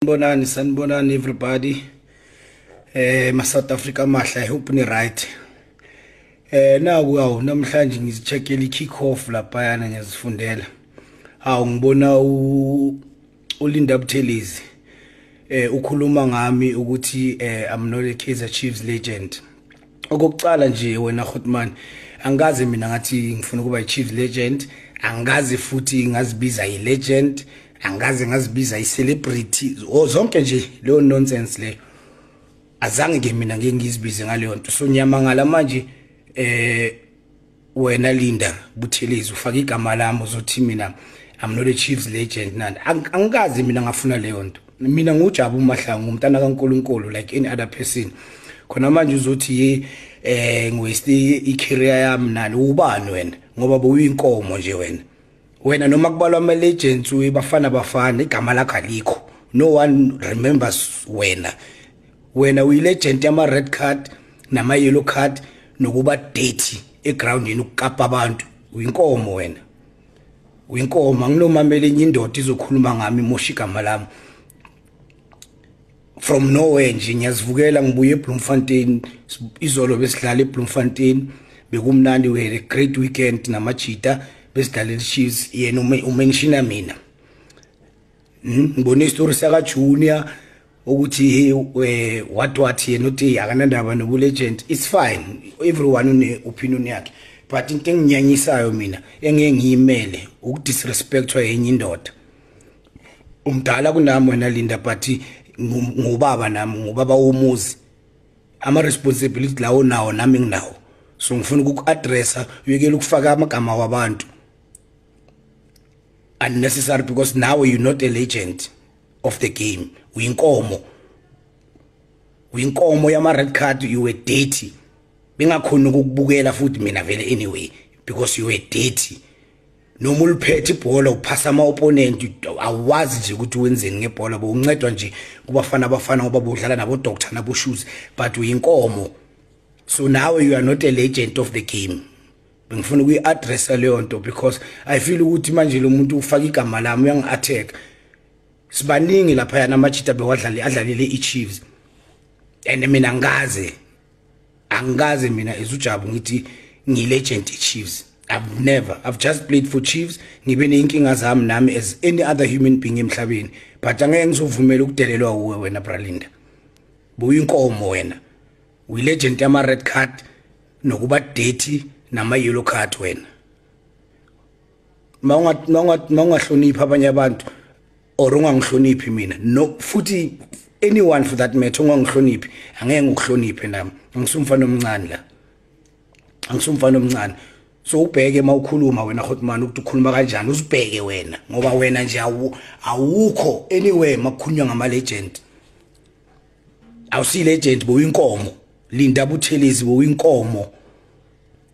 Sanibonani, sanibonani everybody. Ma South Africa mahla, I hope ni right. Naku awu namhlanje ngizicheckela i-kick off laphayana, ngiyazifundela. Hawu, ngibona uLinda Buthelezi ukhuluma ngami ukuthi I'm not a Kaizer Chiefs legend. Okokucala nje wena Grootman, angikaze mina ngathi ngifuna ukuba i-Chiefs legend, angikaze futhi ngazibiza i-legend, angikaze ngazibiza i-celebrity, zonke nje leyo nonsense leyo. Azange ke mina ngeke ngizibize ngaleyo nto. So ngiyamangala manje wena Linda Buthelezi ufaka igama lami, uzothi mina I'm not a Chiefs legend nani. Angikazi mina ngafuna leyo nto. Mina nguJabu Mahlangu, umntana kaNkuluNkulu like any other person. Khona manje uzothi ye ngiwaste i-career yami nani, ubani wena? Ngoba bowuyinkomo nje wena. Wena noma kubalwa ama legends weBafana Bafana, igama lakho alikho. No one remembers wena. Wena uyi-legend yama red card nama yellow card nokuba dirty egroundini, ukukapa abantu. Uyinkomo wena. Uyinkomo, anginomamela enye indoda izokhuluma ngami, imosha igama lami from nowhere nje. Ngiyazivukela, ngibuye eBloemfontein izolo, besidlala eBloemfontein, bekumnandi, we had a great weekend namajita, besidlalela Chiefs. Yena umentiona mina. Ngibone isitori saka Junior ukuthi hey, what yena uthi akanandaba nobu legend. It's fine, everyone une opinion yakhe, but into enginyanyisayo mina engeke ngiyimele ukudisrespectwa yenye indoda. Umdala kunami wena Linda, but ngubaba nami, ngubaba womuzi. Ama responsibility lawo nawo nami nginawo, so ngifuna ukuku-addressa, uyekele ukufaka amagama wabantu unnecessary, because now you're not a legend of the game. Uyinkomo, uyinkomo yama red card. You were dirty, bengakhona ukukubukela futhi mina vele anyway because you were dirty. Noma uliphethe ibhola, uphasa ama opponent, awazi nje ukuthi wenzeni ngebhola, bowuncedwa nje kubafana abafana ngoba bodlala nabo doctor nabo shoes, but uyinkomo. So now you are not a legend of the game. Bengifuna ukuyi-addressa leyo nto because I feel ukuthi manje lo muntu ufaka igama lami, uyangi-attack. Sibaningi laphayana amajita bewadlale, adlalele i-Chiefs, and mina angikaze mina as uJabu ngithi ngiyi-legend i-Chiefs. I've never, I've just played for Chiefs. Ngibe neyinkinga zami nami as any other human being emhlabeni, but angeke ngizovumela ukudelelwa uwe wena bra Linda. Buyinkomo wena, uyi-legend yama red card nokuba dirty nama yellow card wena. Mawungahloniphi abanye abantu or ungangihloniphi mina, no futhi anyone for that matter, ungangihloniphi, angeke ngikuhloniphe nami. Angisumfana omncane la, angisumfana omncane. So ubheke mawukhuluma wena Grootman ukuthi ukhuluma kanjani, uzibheke wena, ngoba wena nje awukho anywhere makukhulunywa ngama legend. Awusi legend, bowuyinkomo. Linda Buthelezi, bowuyinkomo,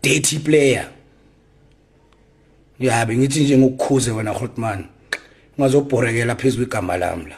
dirty player. Yabe ngithi nje ngokukhuze wena Grootman, ungazobhorekela phezulu igama lami la.